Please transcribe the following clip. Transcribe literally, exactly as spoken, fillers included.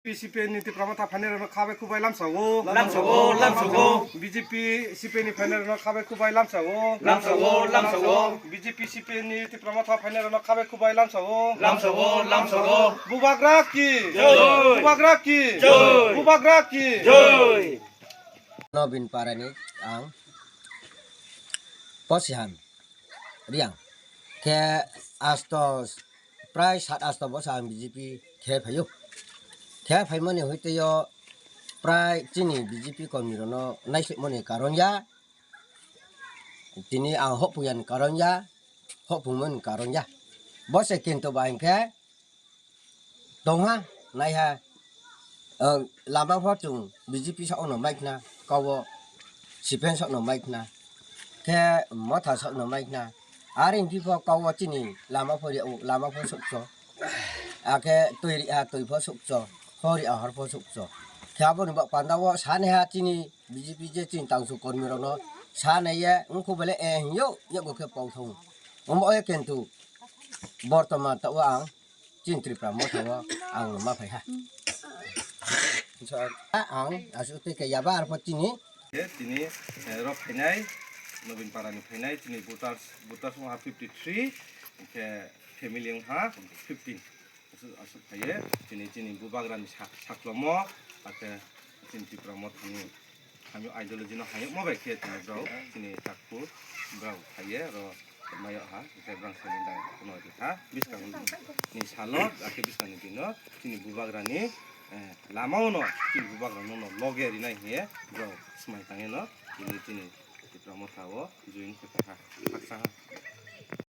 B J P C P I ni Tipra Motha phainairokno khabai khubai lamsao. Lamsao, lamsao. B J P C P I ni phainairokno khabai khubai lamsao. Lamsao, lamsao. B J P C P I ni Tipra Motha phainairokno khabai khubai lamsao. Lamsao, lamsao. Bubagra ki? Joi. Bubagra ki? Joi. Bubagra ki? Joi. Nobin Parani ang Posihan Riang. Khe asto prai sat asto bosa ang B J P khe phaio. Khe phaimani hoiteo prai chini B J P kormi rokno naisukmani karon ya. Tini ang hophuyan karon ya, hophumani karon ya. Bose kintu ba hinkhe tongha, naiha, ang lama pho chwng B J P sa ono maikna, kawo C P M sa ono maikna, khe Motha sa ono maikna, are hinkhe pho kawo chini lama pho ri-, lama pho sukcho, akhe twi ri-, a twi pho sukcho, hor ri-, a hor pho sukcho. Khe aboni ba panda o sanaiha chini B J P je chini tangsu kormi rokno sanaiya wngkhu bele e hinyo, yago khe pau thung. Omo e kintu bortoman ta o ang chini Tripura Motha o ang ma phai ha. Ang asuk tei khe yaba arpho chini. Tini, eh, rok phainai, Nobin Parani phainai, chini voters, voters wngha fifty three, hwnkhe family wngha fifteen. Aswk, aswk phaiye, chini, chini bubagrani sak-, saklomo, hakhe chini Tipra Mothani hamya ideology no hayokma bai khe chini brao, chini takhu brao phaiye, ro mayo ha, hwnkhe brang sani dai kuno di ha, bwskang ni salo, hakhe bwskang ni dino, chini bubagrani, eh, lama uno, chini bubagrano no loge rinai hiye, brao smai tangye no, chini, chini Tipra Motha o join khe ha, haksa ha.